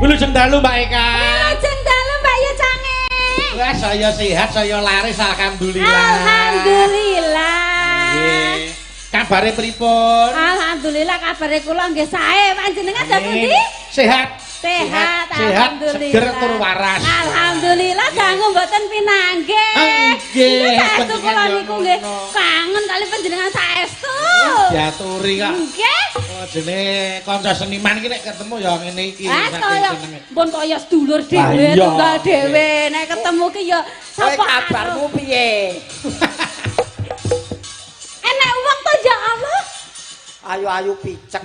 Wilujeng dalu, Mbak Eka. Wilujeng dalu, Mbak Yu Cange. Wah, saya sehat, saya laris, alhamdulillah. Alhamdulillah. Nggih. Kabare pripun? Alhamdulillah, kabare kula nggih sae. Panjenengan sak pundi? Sehat. Sehat, sehat, alhamdulillah. Seger tur waras. Alhamdulillah, dangu mboten pinanggih. Nggih, saestu kula panjenengan niku nggih ngono. Kangen kali panjenengan saestu. Diaturi kok. Nggih. Oh, jenenge kanca seniman iki nek ketemu ya ngene iki. Ah, saking kaya senenge. Pun kaya sedulur Lah, dhewe, iya. tunggal dhewe. Nek ketemu ki ya Kowe sapa kabarmu piye? Enek wong to, ya Allah. Ayu-ayu picek.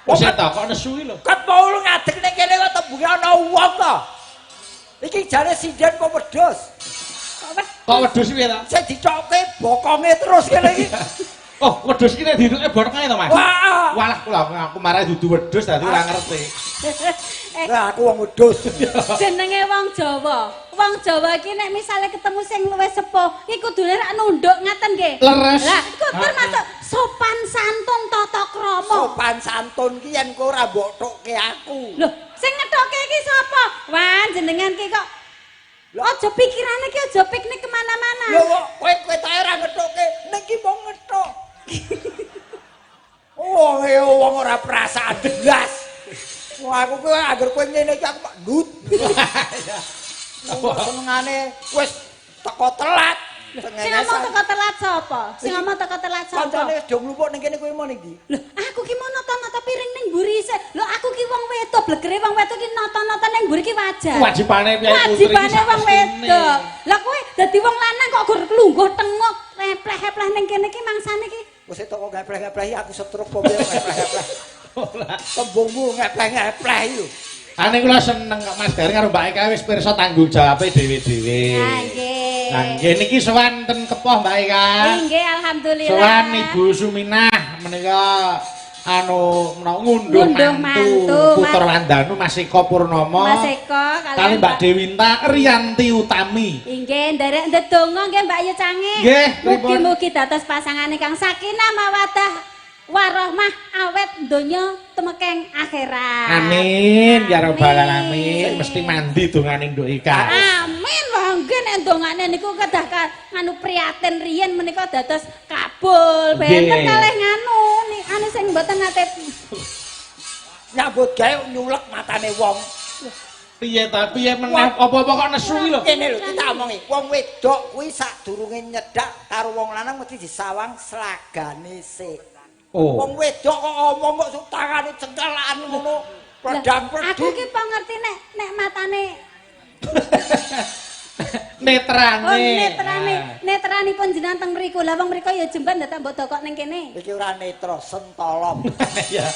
Wis ta kok nesu iki lho. Ket mau lu ngadeg ning kene kok tembunge ana wong to. Iki jane sinden apa wedhus? Kok wed- Kok wedhus piye to? Sing dicokke bokonge terus kene iki. Oh, wedhus iki nek diruke bokonge to, Mas? Wah. Walah, kula aku marah dudu wedhus dadi ora ngerti. Eh, Lah, aku wong wedhus. Jenenge wong Jawa. Wong Jawa iki nek misale ketemu sing luwih sepuh, iki kudune rak nunduk ngaten nggih. Leres. Lah, iku termasuk sopan santun tata krama. Sopan santun ki yen kowe ora mbok tokke aku. Loh, sing ngethoke iki sapa? Wah, jenengan ki kok aja pikirane ki aja piknik kemana-mana. Lho kok kowe kowe ta ora ngethokke, ning ki mung ngethok. Wong e wong ora perasaan blas. Wah, aku kowe anggere kowe ngene iki aku mak ndut. Wong senengane wis teko telat. Sing ngomong teko telat sapa? Sing ngomong teko telat sapa? Kancane wis do nglumpuk ning kene, kowe mau ning ndi? Loh, aku ki mau nata-nata piring ning mburi sik. Loh, aku ki wong wedok, blegere wong wedok ki nata-nata ning mburi ki wajar. Wajibane piye putri iki Wajibane wong sakmestine. wedok. Lah, kowe dadi wong lanang kok gur lungguh tengok repleh-repleh ning kene ki mangsane ki. Wis teko ngepleh-ngepleh, aku stroke apa piye ngepleh-ngepleh. Ora. Tembungmu ngepleh-ngepleh lho. Ane kula seneng kok Mas Gareng karo Mbak Eka wis pirsa tanggung jawabe dhewe-dhewe. Ah, nggih. Lah nggih, niki sowan ten Kepoh, Mbak Eka. Nggih, alhamdulillah. Sowan Ibu Suminah menika anu menawa ngunduh ngunduh mantu, mantu, Putra Wandanu Mas Eko Purnomo. Mas Eko kali kalian Mbak Dewinta Rianti Utami. Inggih, nderek ndedonga nggih, Mbak Yu Cange. Nggih, pripun? Mugi-mugi dados pasangan ingkang sakinah mawaddah warahmah awet donya tumekeng akhirat. Amin ya rabbal Amin. alamin. Mesti mandi dongane Nduk Eka. Amin. Wah, nggih, nek ndongane niku kedah nganu prihatin riyen menika dados kabul. Benten Nggih. kalih nganu ni anu sing mboten nate. Nyambut gawe nyulek matane wong. Piye ta? Piye meneh? Apa-apa kok nesu iki lho. Kene lho kita omongi, wong wedok kuwi sadurunge nyedak karo wong lanang mesti disawang slagane sik. Oh. Wong wedok kok omong kok tangane cengkelan ngono, Lah, pedang aku peding. ki po ngerti nek nek matane Netrane. Oh, netrane, Ah. netranipun jenengan teng mriku. Lah, wong mriku ya jemban dadak mbok dokok ning kene. Iki ora netra, sentolop. Ya.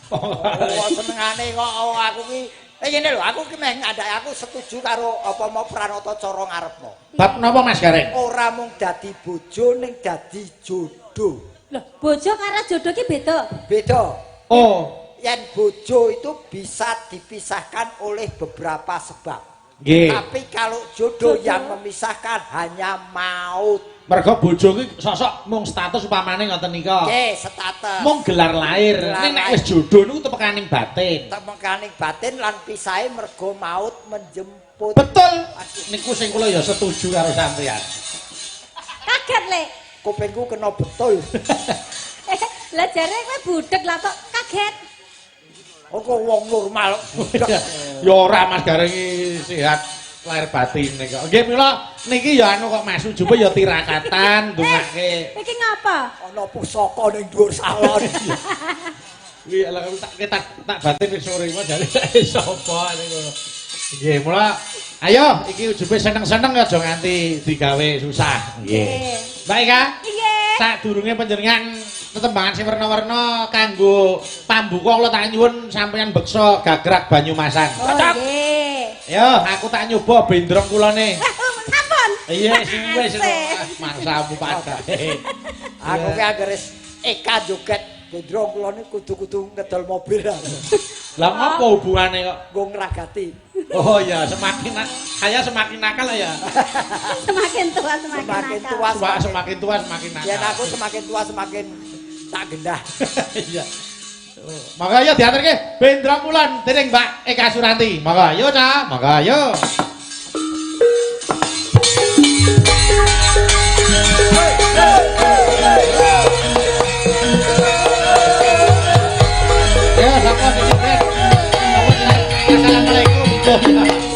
Oh, senengane kok, oh, aku ki eh ngene lho, aku ki meh ngandhake, aku setuju karo apa mau pranata cara ngarepmu. Bab napa, Mas Gareng? Ora mung dadi bojo ning dadi jodoh. Loh, bojo karo jodoh ki beda. Beda. Oh, Yen bojo itu bisa dipisahkan oleh beberapa sebab. Nggih. Tapi kalau jodoh, Jodoh. yang memisahkan hanya maut. Mergo bojo ki sosok mung status upamane ngoten nika. Oke, status. Mung gelar lahir. Gelar Ning nek lahir. wis jodoh niku tepekaning batin. Temekaning batin lan pisahe mergo maut menjemput. Betul. Niku sing kula ya setuju karo sampeyan. Kaget, Lek. Kupingku kena betul. Eh, lah jare kowe budek, lah kok kaget. Oh, kok wong normal budek. Ya ora, Mas Gareng iki sehat lahir batin kok. Nggih, mila niki ya anu kok, Mas, ujube ya tirakatan ndongake. Iki ngapa? Ana pusaka ning dhuwur salon. Kuwi lah tak tak tak batin wis sore mau jare sapa niku. Nggih, mula ayo iki ujube seneng-seneng aja nganti digawe susah. Nggih. Mbak Eka, Nggih. Sadurunge panjenengan tetembangan sing werna-werna kanggo pambuka, kula tak nyuwun sampeyan beksa gagrak Banyumasan. Oh, nggih. Yo, aku tak nyoba bendrong kulone. Sampun. Iya, sing wis Asik. mangsamu pada. Aku ki anggere wis Eka joget bendrong kula niku kudu-kudu ngedol mobil. Lah, ngopo hubungane kok? Nggo ngragati. Oh iya, semakin saya semakin nakal ya. Semakin tua semakin Semakin nakal. tua Semakin tua semakin nakal. Yen aku semakin tua semakin tak gendah. Iya. Monggo ayo diaturke Bendra Kulon dening Mbak Eka Suranti. Monggo ayo Cak, monggo ayo. Ya, sapa sing joget? Sapa sing Assalamualaikum.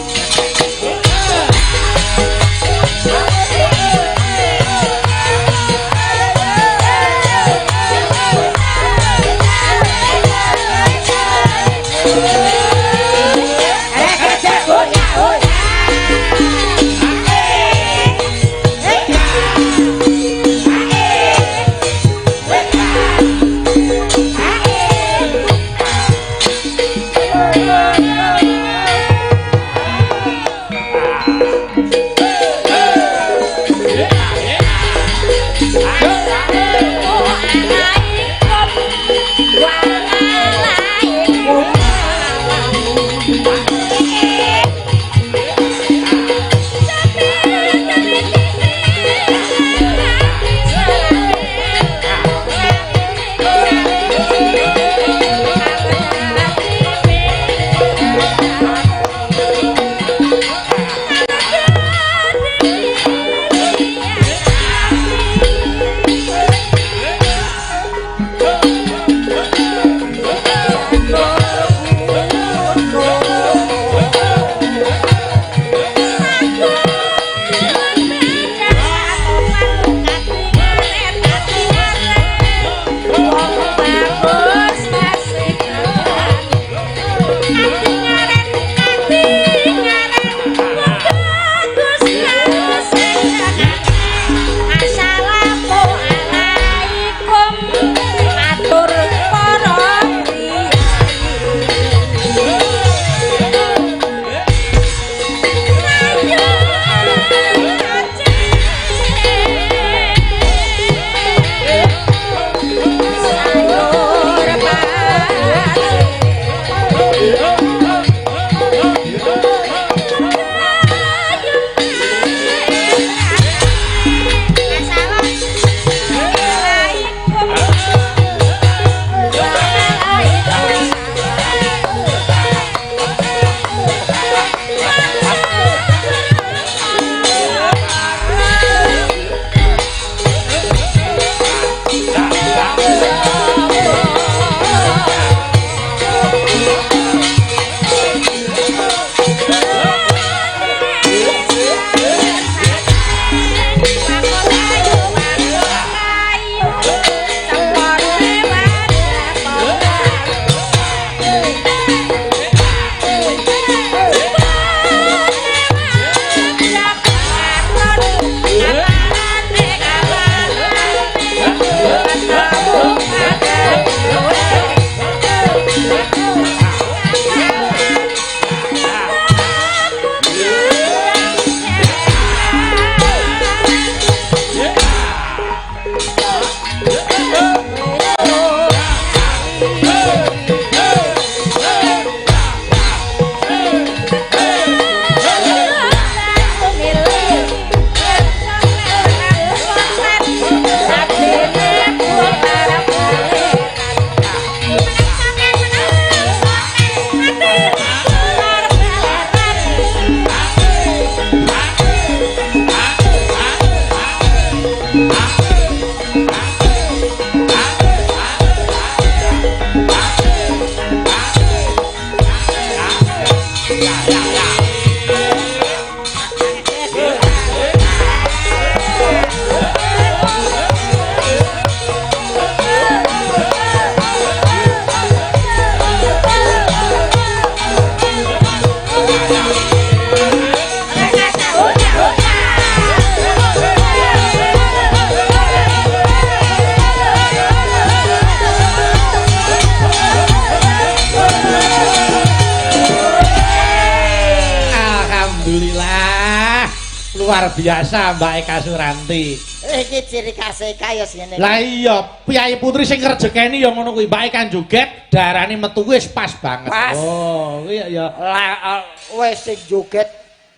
Alhamdulillah. Luar biasa Mbak Eka Suranti. Iki ciri khas Eka ya sing ngene. Lah iya, Piyai Putri sing ngrejekeni ya ngono kuwi. Mbak Eka joget darane metu wis pas banget. Pas. Oh, kuwi ya. Lah wis sing joget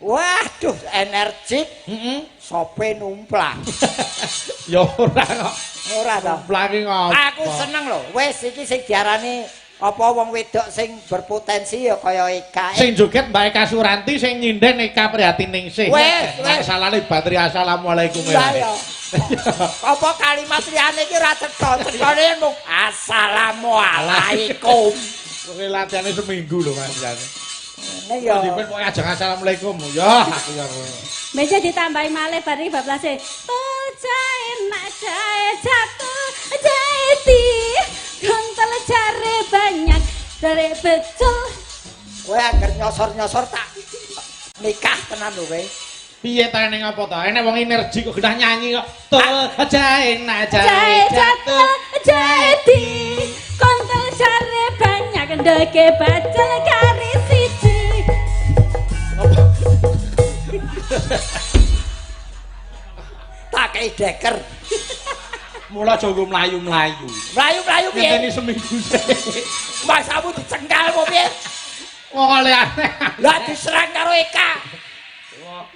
Waduh, energik. Heeh. Sope numplang. Ya ora kok. Ora ta. Numplang ki ngopo? Aku seneng lho. Wis iki sing diarani apa wong wedok sing berpotensi ya kaya Eka. Sing joget Mbak Eka Suranti, sing nyinden Eka Prihatiningsih. Wes, Nek wes. salane bateri assalamualaikum. Lah ya. Apa kalimat liyane iki ora cetha, cethane mung assalamualaikum. Kowe latihane seminggu lho Mas Jan. Ngene ya. Dipen pokoke ajeng assalamualaikum. Ya aku ya. Meja ditambahi malih bar iki bablase. Jae nak jae jatuh jae di gontel jare banyak jare becul. Kowe angger nyosor-nyosor tak nikah tenan lho kowe. Piye ta ning apa ta? Enek wong energi kok genah nyanyi kok. Tuh jae nak Jae jae jatuh jae di kontel jare banyak ndeke bacul kari siji. Tak kei deker. Mula aja nggo mlayu-mlayu. Mlayu-mlayu piye? Ngenteni seminggu sik. Masamu dicengkal apa piye? Wong oleh aneh. Lah diserang karo Eka.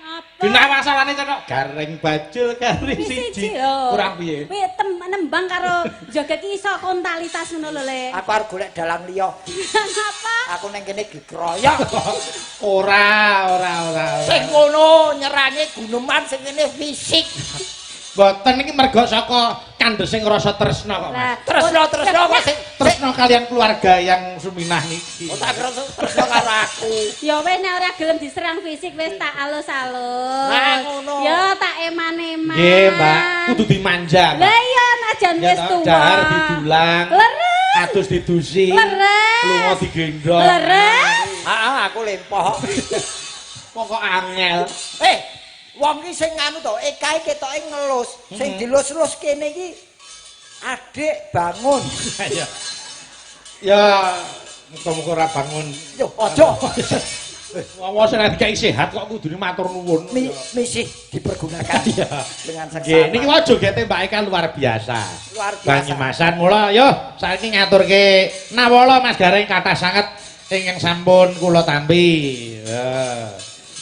Apa? Genah masalahne cocok garing bajul kari siji. Kurang piye? Piye nembang karo joget ki iso kontalitas ngono lho Le. Aku arep golek dalang liya. Apa? Aku ning kene dikeroyok. Ora, ora, ora. Sing ngono nyerange guneman sing kene fisik. Mboten iki mergo saka kandhesing rasa tresna kok, Mas. Tresna-tresna kok sing Tresna kalian keluarga yang Suminah niki. Oh, tak kira tresna karo aku. Ya wis nek ora gelem diserang fisik wis tak alus-alus. Nah, ngono. Ya tak eman-eman. Nggih, Mbak, kudu dimanja. Mbak. Lah iya najan Ya wis toh, tuwa. dahar didulang. Leres. Adus didusi. Leres. Lunga digendhong. Leres. Heeh, aku lempoh. Pokok angel. Wong ki sing anu to, Eka iki ketoke ngelus. Sing dilus-lus kene iki adik bangun. Ya. Ya, muga-muga ora bangun. Yo, aja. Wong sing ora dikai sehat kok kudune matur nuwun. Misi dipergunakan Iya. dengan Nggih, seksama. niki wae jogete Mbak Eka luar biasa. Luar biasa. Banyumasan mula yo saiki ngaturke nawala Mas Gareng kathah sanget ingkang sampun kula tampi. Ya.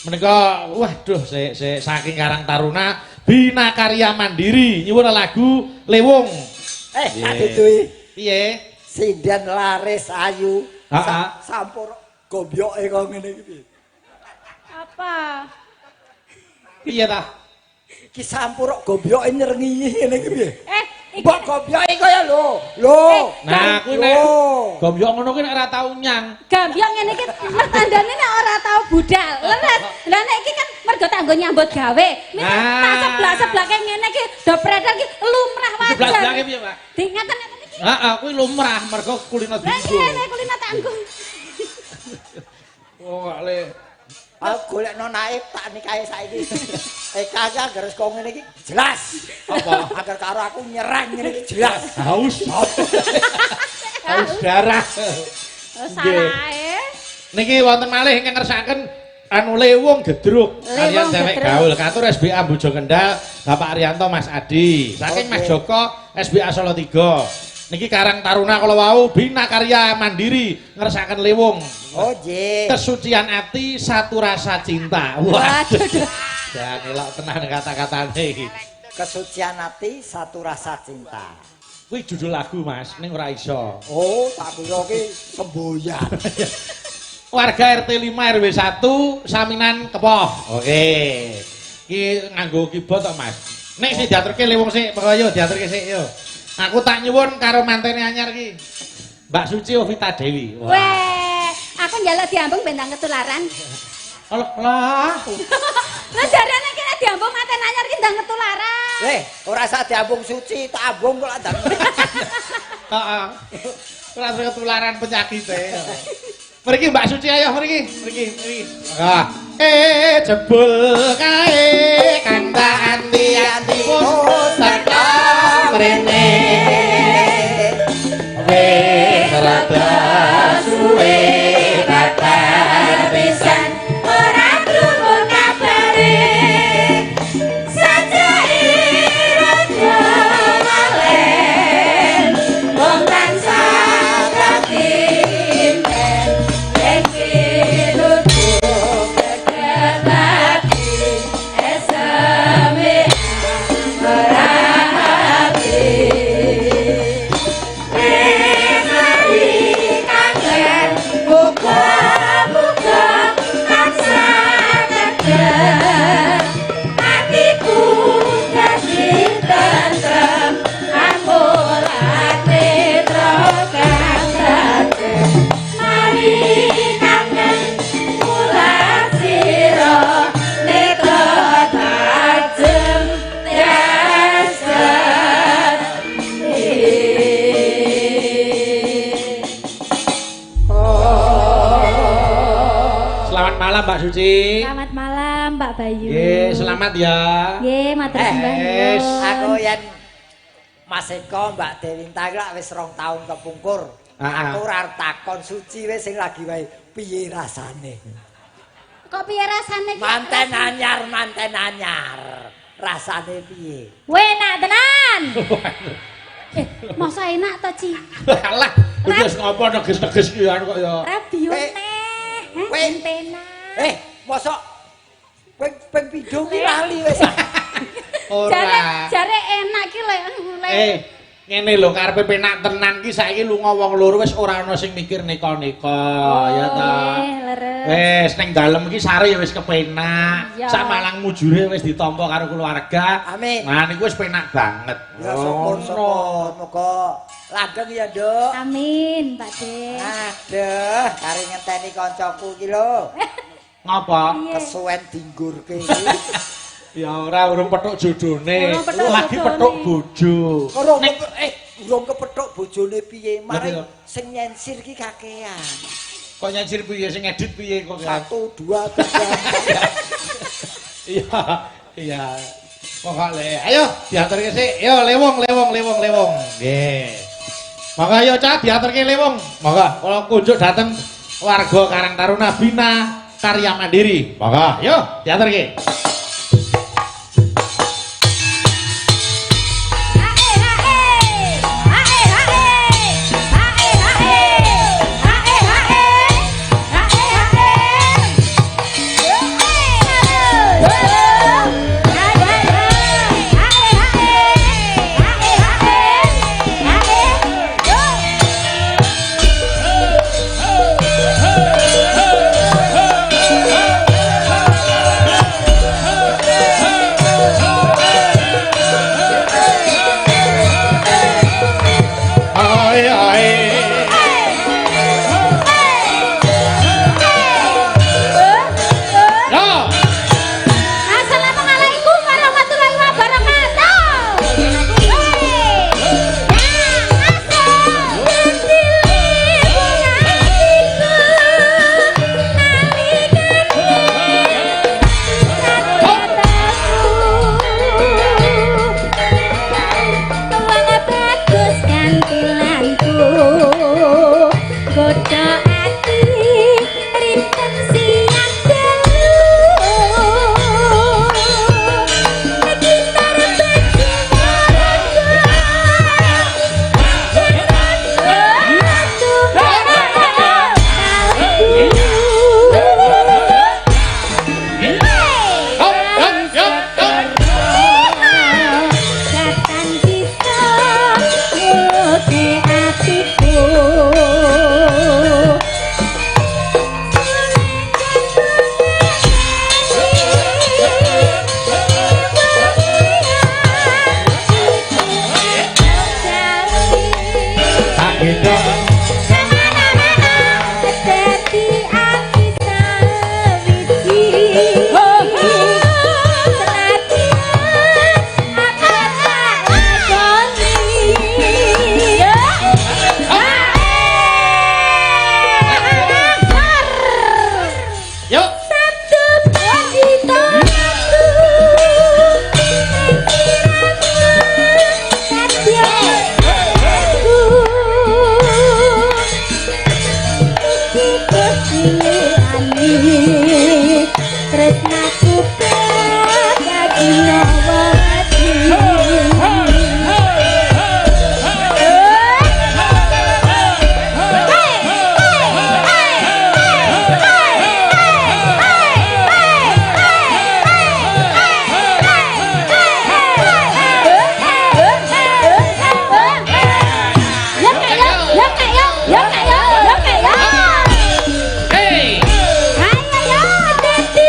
Menika waduh sik sik saking Karang Taruna Bina Karya Mandiri nyuwun lagu Lewung. Tak duduhi. Piye? Sinden laris ayu. Heeh. Sampur gombyoke kok ngene iki piye? Apa? Piye ta? Iki sampur gombyoke nyerengi ngene iki piye? Iki Mbok gombyoke kaya lho. Lho. Nah, kuwi nek Lho. gombyok ngono kuwi nek ora tau nyang. Gambyong ngene iki mertandane nek ora tau budal. Leres. Lah nek iki kan mergo tak nggo nyambut gawe. Nah. Tak seblak-seblake ngene iki dopretan iki lumrah wajar. Seblak-seblake piye, Pak? Di ngaten-ngaten iki. Heeh, kuwi lumrah mergo kulino Lah dinggo. ngene kulino tak nggo. Oh, kok le Aku golekno naib tak nikahi saiki. Eka iki anggere saka ngene iki jelas. Apa? Angger karo aku nyerang ngene iki jelas. Haus. Haus darah. Salahe. Niki wonten malih ingkang ngersakaken anu Lewung Gedruk kalian cewek gaul katur SBA Bojo Kendal Bapak Arianto Mas Adi. Saking Mas Joko SBA Solo 3. Niki Karang Taruna kala wau Bina Karya Mandiri ngersakaken Lewung. Oh nggih. Kesucian ati satu rasa cinta. Waduh. Waduh. Jan elok tenan kata-katane iki. Kesucian ati satu rasa cinta. Kuwi judul lagu Mas, ning ora iso. Oh, tak kira ki semboyan. Warga RT 5 RW 1 Saminan Kepoh. Oke. Iki nganggo keyboard to, Mas. Nek sing diaturke Lewung sik, pokoke yo diaturke sik yo. Aku tak nyuwun karo mantene anyar iki. Mbak Suci Ovita Dewi. Wah. Weh, aku njaluk diambung ben ndang ketularan. Alah, lah. Lah jarane kira diambung manten anyar ki ndang ketularan. Ora usah diambung Suci, tak ambung kok ndang. Heeh. Ora ketularan penyakite. Mriki Mbak Suci ayo mriki, mriki, mriki. Ah. Jebul kae kang tak anti-anti wis teka mrene. Wis rada suwe babar pisan ora krungu kabare. Sajake raja malen wong tansah katimpen yen pinutup kegetane. Selamat malam Mbak Suci. Selamat malam, Pak Bayu. Nggih, selamat ya. Nggih, matur sembah nuwun. Aku yen Mas Eko, Mbak Dewinta iki lak wis 2 taun kepungkur. Aku ora arep takon, Suci wis sing lagi wae, piye rasane? Kok piye rasane ki? Manten anyar, manten anyar. Rasane piye? Enak tenan. Eh, masa enak to, Ci? Alah, wis ngopo neges-neges ki anu kok ya. Radio Eh, neh. Heh, penak. Eh, mosok ping ping pindho ki lali wis. Ora. Jare jare enak ki lek lek. Eh, ngene lho, karepe penak tenan ki saiki lunga wong loro wis ora ana sing mikir neka-neka, ya ta. Eh, leres. Wis ning dalem iki sare ya wis kepenak. Sak malang mujure wis ditampa karo keluarga. Amin. Nah, niku wis penak banget. Ya syukur syukur, muga langgeng ya, Nduk. Amin, Pak De. Aduh, kari ngenteni kancaku ki lho. Ngapa? Piye? Kesuwen dinggurke iki. Ya ora, urung petuk jodone. Urung petuk Lagi jodone. petuk bojo. Urung urung kepethuk bojone piye? Mari Lah, sing nyensir ki kakean. Kok nyensir piye, sing edit piye kok? Satu, dua, tiga. Iya. Pokok le. Ayo diaturke sik. Yo lewung, lewung, lewung, lewung. Nggih. Monggo ayo cah diaturke lewung. Monggo kula kunjuk dateng warga Karang Taruna Bina Karya Mandiri. Monggo, yo diaturke. Hae hae. Hae hae. Hae hae. Hae hae. Hae hae. Yo hae hae. Hae hae. Hae hae. Hae. Yo. Ae ae. Yo. Assalamualaikum warahmatullahi wabarakatuh. Hei, ya asal atiku nalikane ketemu wong bagus kantilanku godha ati rinten siang dalu gitar bajingan raja ratu Hop, hop, yo, yo. Katan bisa ngute atiku. Tak gendong. Dadi ati sawiji senadyan aku tak lakoni. Yo. Yo. Sabtu dito aku pikiranmu sadya aku iki kecilikane tresnaku bagi nawati. Hey. Ayo dadi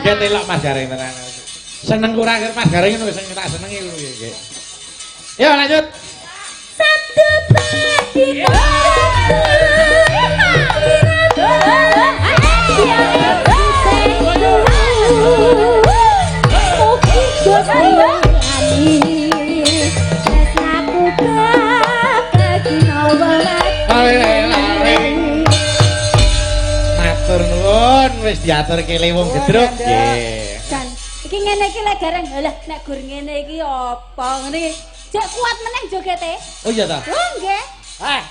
Joget elok Mas Gareng tenan. Seneng kurang Mas Gareng ngono sing tak senengi ngono iki. Yo lanjut. Satu pagi. Matur nuwun wis diaturke wong gedruk. Nggih. Jan, iki ngene iki lek Gareng. Lah nek gur ngene iki apa ngene iki? Jek kuat meneh jogete. Oh iya ta? Lho nggih. Eh,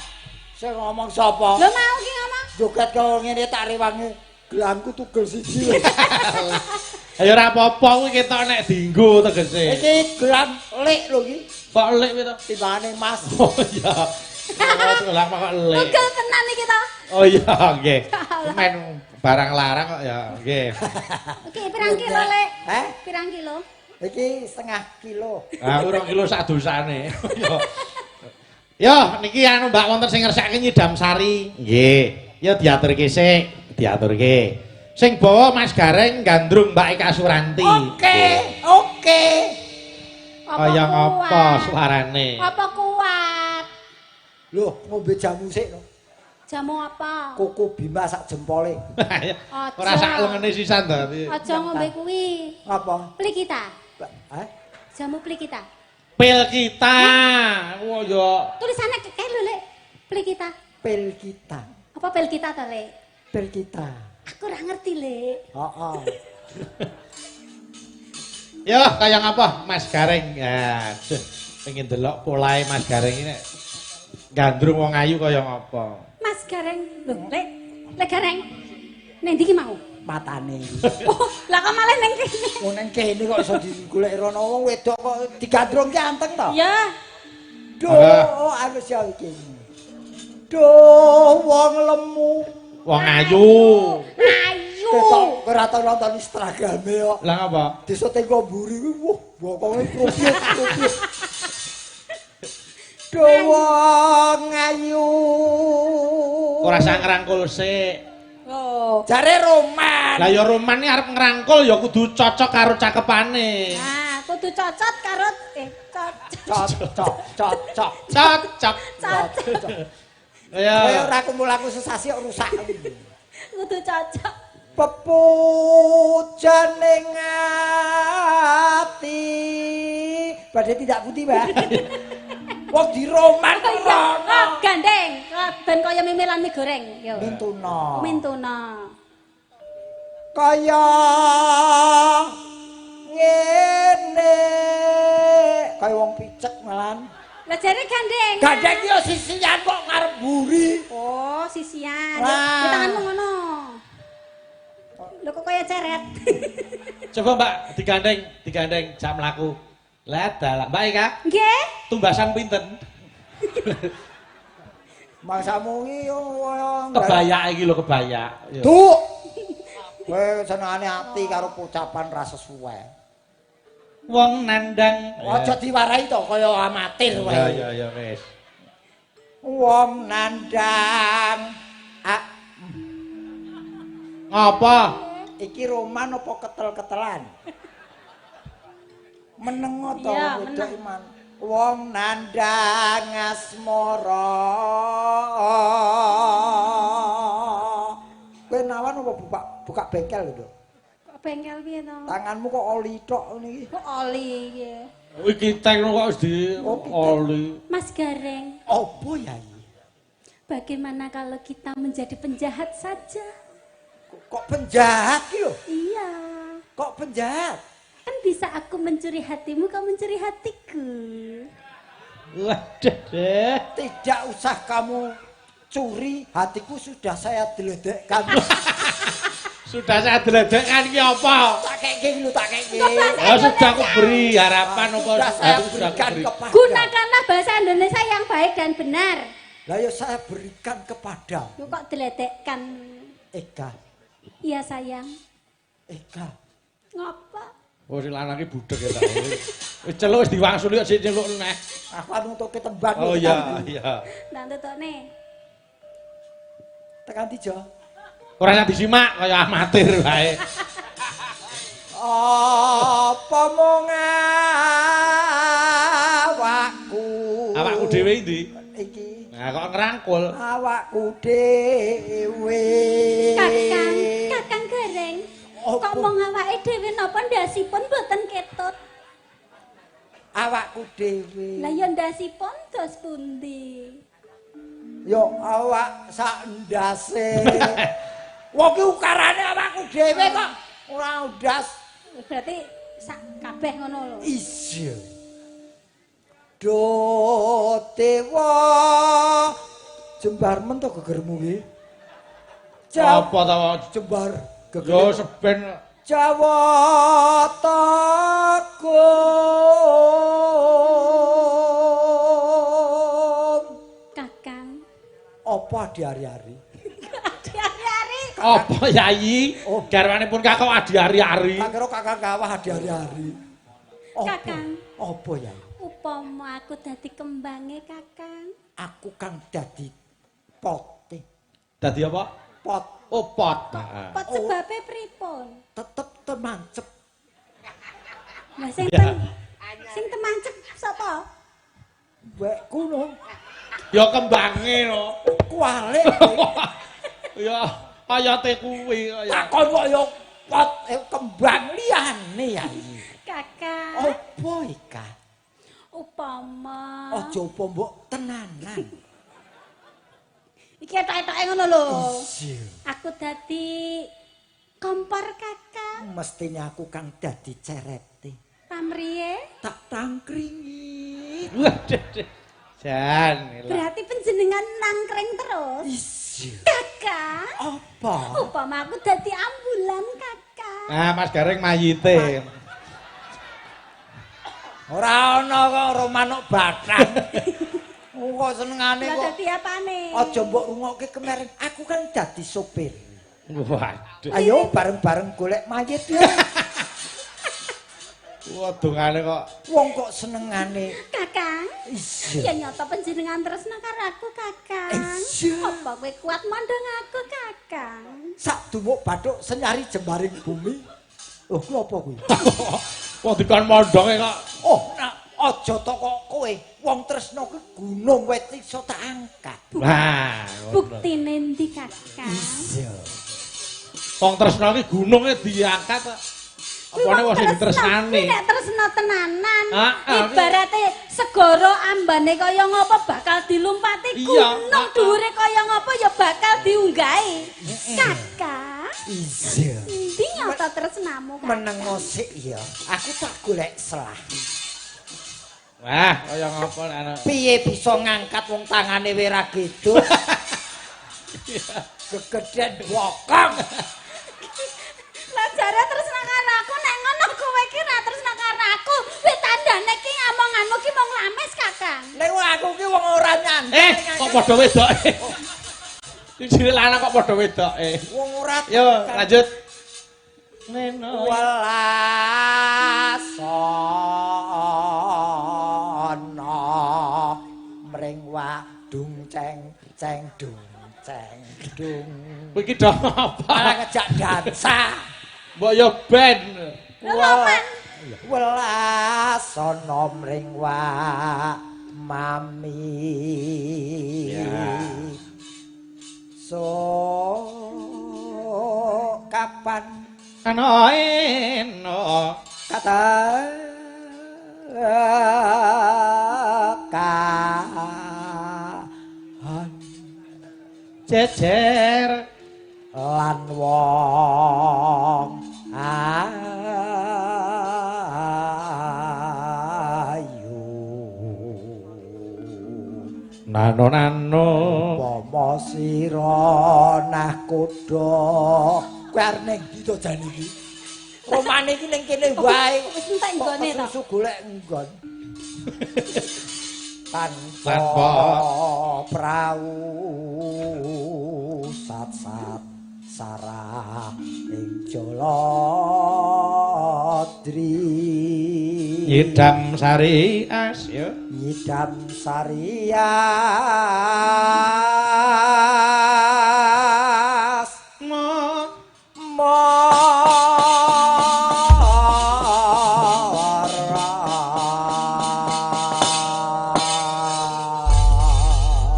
sing ngomong sapa? Lho mau ki ngomong. Joget kaya ngene tak rewangi gelangku tugel siji. Ayo ora apa-apa kuwi ketok nek dienggo tegese. Iki gelang lik lho iki. Kok lik kuwi to? Timbangane Mas. Oh iya. Oh, gelang kok lik. Tugel tenan iki to. Oh iya nggih. Men barang larang kok ya nggih. Iki pirang kilo, Lek? Heh? Pirang kilo? Iki setengah kilo. Ah 2 kilo sak dosane. Yo niki anu Mbak wonten sing ngersake nyidam sari. Nggih. Ya diaturke sik, diaturke. Sing bawa Mas Gareng gandrung Mbak Eka Suranti. Oke, oke. Kaya ngapa suarane? Apa kuat? Loh, ngombe jamu sik no. Jamu apa? Koko Bima sak jempole. Ora sak lengene sisan to. Aja ngombe kuwi. Apa? Plikita. Hah? Jamu plikita. Pil kita. Wah ya. Tulisane kae lho, Lek. Plikita. Pil kita. Apa pil kita to, Lek? Pil kita. Aku ora ngerti, Lek. Heeh. Yo, kaya ngapa Mas Gareng? Aduh, pengen delok polahe Mas Gareng ini. Gandrung wong ayu kaya ngapa? Mas Gareng, lho, Lek. Lek Gareng. Neng ndi ki mau? Matane. Oh, lah kok malah neng kene. Wong neng kene kok iso digoleki rono wong wedok kok digandrung ki anteng to? Ya. Duh, aku sial iki. Duh, wong lemu. Wong ayu. Ayu. Ketok ora tau nonton Instagrame kok. Lah ngapa? Desa tengko mburi kuwi wah, bokonge krupyut-krupyut. Duh, wong ayu. Ora usah ngrangkul sik. Oh. Jare roman. Lah ya roman iki arep ngrangkul ya kudu cocok karo cakepane. Nah, kudu cocot karo cocok. Cocok, cocok. Cocok. Cocok. Ya. Kowe ora kumpul aku sesasi kok rusak. Kudu cocok. Pepujane ati. Badhe tidak putih, Mbak. Wong di roman rono. Gandeng, ben kaya mie lan mie goreng. Yo. Mintuna. Mintuna. Kaya ngene. Kaya wong picek malan. Lah jare gandeng. Gandeng ki yo sisian kok ngarep mburi. Oh, sisian. Di tanganmu ngono. Lho kok kaya ceret. Coba Mbak digandeng, digandeng jak mlaku. Lah dalah Mbak Eka. Nggih. Tumbasan pinten? Mangsamu iki yo kebayak iki lho kebayak. Duk. Kowe senengane ati karo pocapan ra sesuai. Wong nandang. Aja diwarahi to kaya amatir wae. Ya ya ya wis. Wong nandang. Ngapa? Iki roman apa ketel-ketelan? Meneng to wedok iman. Wong nandang asmara. Kowe nawan apa buka bengkel lho? Kok bengkel piye to? Tanganmu kok oli tok ngene iki. Kok oli iki? Iki tank kok wis di oli. Mas Gareng. Apa ya iki? Bagaimana kalau kita menjadi penjahat saja? Kok penjahat ki lho? Iya. Kok penjahat? Kan bisa aku mencuri hatimu, kau mencuri hatiku. Waduh deh. Tidak usah kamu curi, hatiku sudah saya deledekkan. Sudah saya deledekkan ki apa? Tak keke lho, tak keke. Ya sudah aku beri harapan apa sudah saya berikan kepada. Gunakanlah bahasa Indonesia yang baik dan benar. Lah ya saya berikan kepada. Lu kok deledekkan? Eka. Iya sayang. Eka. Ngapa? Oh si lanang iki budheg ya ta. Wis celuk wis diwangsuli kok sik celuk neh. Aku anu nutuke tembang. Oh iya iya. Nang tutukne. Tekan ndi, Jo? Ora usah disimak kaya amatir wae. Apa mung awakku? Awakku dhewe ndi? Iki. Nah kok ngrangkul. Awakku dhewe. Kakang, Kakang Gareng. Kok mung awake dhewe napa ndasipun mboten ketut? Awakku dhewe. Lah ya ndasipun dos pundi? Ya awak sak ndase. Wong ki ukarane awakku dhewe kok ora ndas. Berarti sak kabeh ngono lho. Iya. Do dewa jembar men to gegermu ki. Apa ta jembar geger? Yo seben Jawata Agung. Kakang. Apa adi-ari-ari? Adi-ari-ari. Apa yayi? Oh. Garwanipun kakak adi-ari-ari. Tak kira kakang kawah adi-ari-ari. Kakang. Apa yayi? Upama aku dadi kembange kakang. Aku kang dadi pote. Dadi apa? Pot. Oh pot. Pot sebabe pripun? Tetep temancep. Lah sing sing temancep sapa? Wekku no. Ya kembange no. Kualik. Ya kayate kuwi kaya. Takon kok ya pot kembang liyane ya. Kakak. Apa ika? Upama. Aja apa mbok tenanan. Iki etok-etoke ngono lho. Aku dadi kompor kakak. Mestine aku kang dadi cerete. Pamriye? Tak tangkringi. Waduh. Jan. Berarti panjenengan nangkring terus. Iya. Kakak. Apa? Upama aku dadi ambulan kakak. Nah, Mas Gareng mayite. Ora ana kok ora manuk bathang. Kok senengane kok. Lah dadi apane? Aja mbok rungokke kemarin. Aku kan dadi sopir. Waduh. Ayo bareng-bareng golek mayit ya. Wah, dongane kok. Wong kok senengane. Kakang. Iya. Ya nyata panjenengan tresna karo aku, Kakang. Iya. Apa kowe kuat mondong aku, Kakang? Sak dumuk bathuk senyari jembaring bumi. Oh, kuwi apa kuwi? Wong dikon mondonge kok. Oh, nak aja tok kok kowe. Wong tresna kuwi gunung wit iso tak angkat. Wah, buktine ndi, Kakang? Iya. Wong tresna kuwi gununge diangkat kok. Apane wong sing ditresnani? Nek tresna tenanan, ibarate segara ambane kaya ngapa bakal dilumpati, gunung dhuwure kaya ngapa ya bakal diunggahi. Kakak. Iya. Ndi nyata tresnamu, Kakang? Menengo sik ya. Aku tak golek selah. Wah, kaya ngapa nek ana. Piye bisa ngangkat wong tangane wera geduk? Gegeden bokong. Lah jare tresna karo aku nek ngono kowe iki ra tresna karo aku. Kuwi tandane ki omonganmu ki mung lames, Kakang. Nek aku ki wong ora nyantai. Kok padha wedoke. Iki jenenge lanang kok padha wedoke. Wong ora. Yo, lanjut. Neno welasana mring wadung ceng ceng dung ceng dung. Kowe iki do apa? Malah ngejak dansa. Mbok yo ben. Welasana mring wa mami. So kapan ana eno kata kahan jejer lan wong ayu nano nano upama sira nahkoda. Kowe arep ning ndi to jan iki? Romane iki ning kene wae. Wis entek nggone to. Susu golek nggon. Tanpa prau sat-sat sarah ing Jaladri. Nyidam sari as ya. Nyidam sari as. Mo mo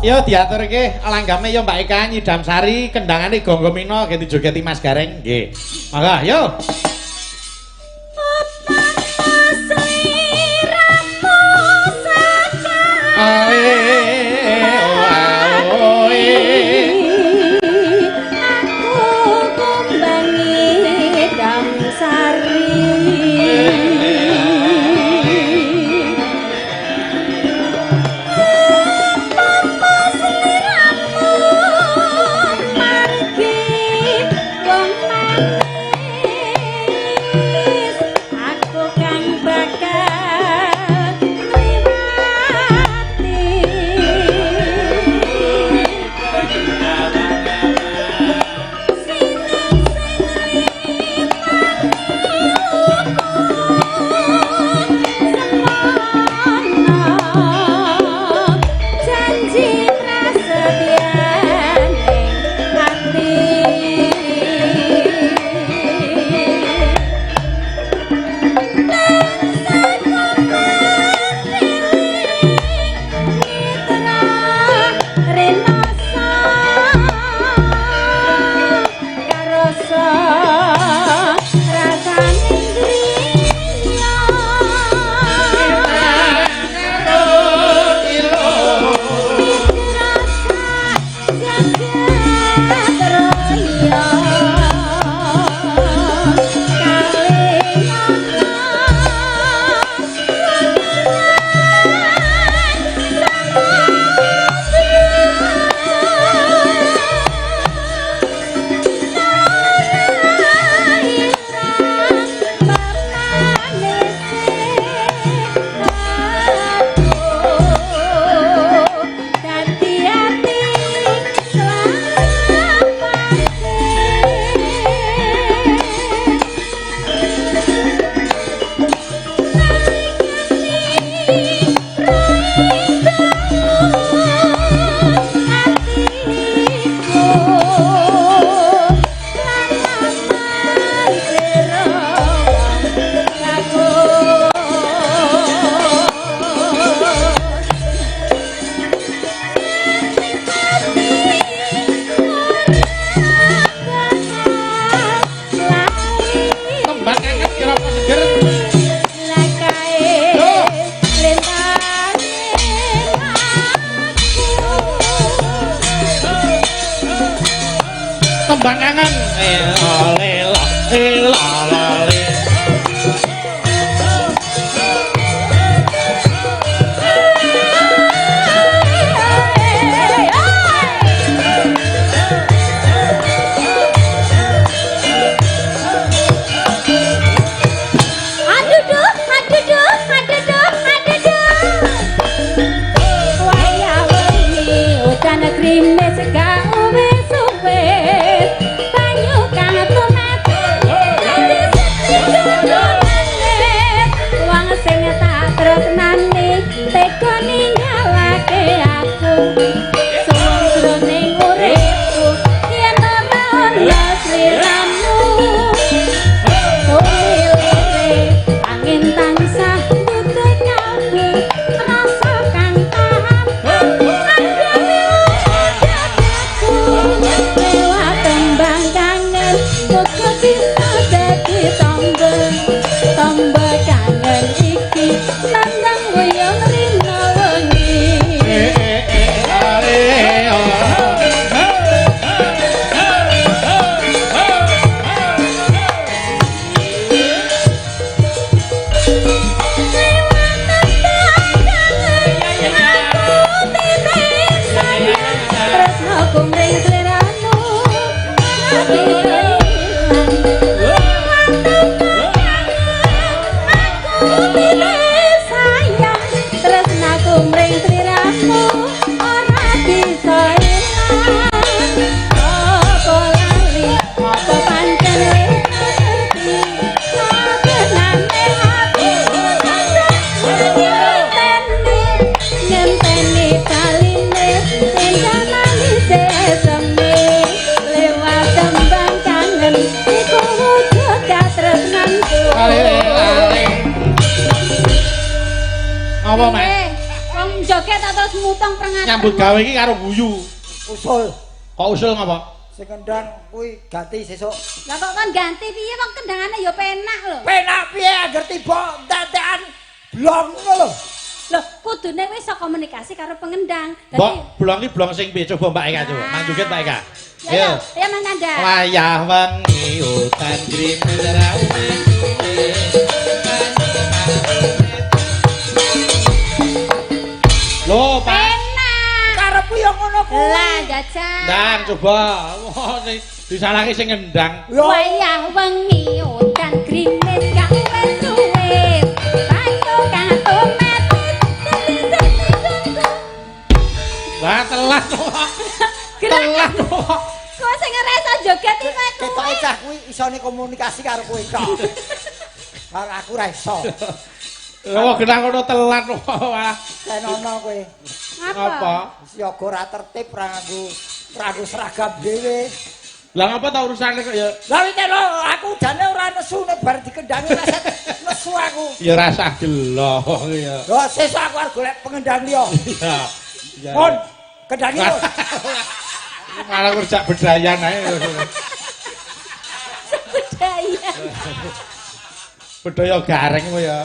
Yo diaturke langgame yo Mbak Eka nyidam sari kendangane Gonggo Mina ge dijogeti Mas Gareng nggih. Mangga yo. Apa, Mas? Wong Wong joget tak terus mutong prengat. Nyambut gawe iki karo guyu. Usul. Kok usul ngapa? Sing kendang kuwi ganti sesuk. Lah kok kon ganti piye, wong kendangane ya penak lho. Penak piye angger tiba entek-entekan blong ngono lho. Loh, kudune wis iso komunikasi karo pengendang. Mbok blong iki blong sing piye, coba Mbak Eka coba. Manjuget Mbak Eka. Ya, ya, ya Mas Nanda. Wayah wengi udan grimis raume. Lho, Pak. Penak. Karepku ya ngono kuwi. Lah, jajal. Ndang coba. Wah, sing disalahke sing ngendang. Yo. Wayah wengi udan grimis gak wis suwe. Banyu kang otomatis. Lah telat kok. Gerak. Telat kok. Kok sing ora iso joget iki kowe Ketoke kuwi. cah kuwi isone komunikasi karo kowe tok. Karo aku ora iso. Lho genah ngono telat kok. Wah. Tenono kowe. Ngapa? Siaga ora tertib, ora nganggo seragam dhewe. Lah ngapa ta urusane kok ya? Lah witeno aku jane ora nesu nek bar dikendangi rasa nesu aku. Ya rasa gelo ya. Lho sesuk aku arep golek pengendang liya. Ya. Ya. Mon, kendangi mon. Malah ngerjak bedayan ae. Budaya. Bedaya gareng kok ya.